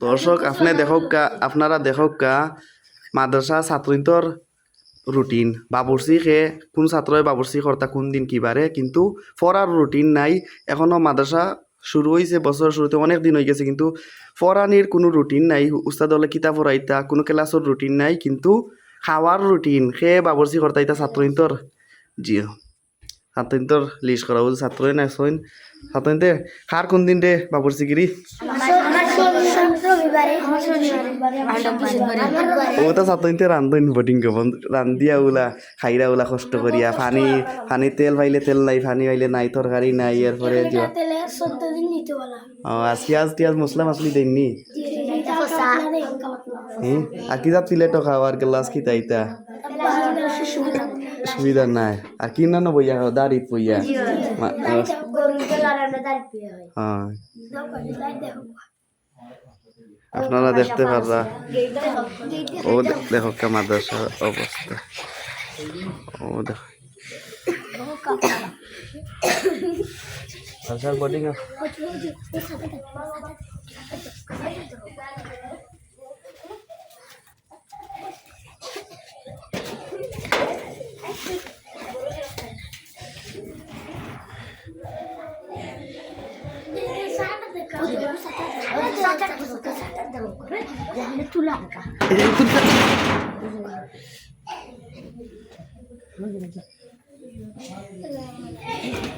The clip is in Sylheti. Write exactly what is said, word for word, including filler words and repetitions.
দর্শক, আপনে দেখউক্কা, আপনারা দেখউক্কা, মাদ্রাসা ছাত্রইন্তর রুটিন, বাবুর্চি খে, কুন ছাত্রয় বাবুর্চি করতা, কুন দিন কিবারে, কিন্তু পড়ার রুটিন নাই। এখনো মাদ্রাসা শুরু অইছে, বছর শুরুতে অনেক দিন অইগেছে, কিন্তু পড়ানির কুনু রুটিন নাই। উস্তাদ অকলে কিতা পড়াইতা, কুনু ক্লাসর রুটিন নাই, কিন্তু খাওয়ার রুটিন, খে বাবুর্চি করতা ইতা ছাত্রইন্তর। জি, ছাত্রইন্তর লিস্ট করা অইল, ছাত্রইন আছইন। ছাত্রইন্তে কার কুন দিন রে বাবুর্চিগিরি? রবিবারে। অউ তা ছাত্রইন্তে রান্ধইন বডিং গবন, রান্ধিয়া উলা, খাইরা উলা কষ্ট করিয়া, পানি, পানি তেল পাইলে তেল নাই, পানি পাইলে নাই, তরকারি নাই, এরপরে যে তেলে চোদ্দ দিন নিতে বলা। ও, আজ পিয়াজ টিয়াজ মশলা মাছলি দেননি? হুম, আর কি জাত প্লেটো খাওয়ার গ্লাস কিতা ইতা? সুবিধা নাই। আর কি না বইয়া খাও, দাড়িত বইয়া। মা-, গরুর জল আর আমরা দাড়িত বইয়া খাই। হ্যাঁ। আপনারা দেখতে পাররা। ও দে-, দেখউক্কা মাদ্রাসার অবস্থা। ও দেখো। আচ্ছা, বডিং আপ।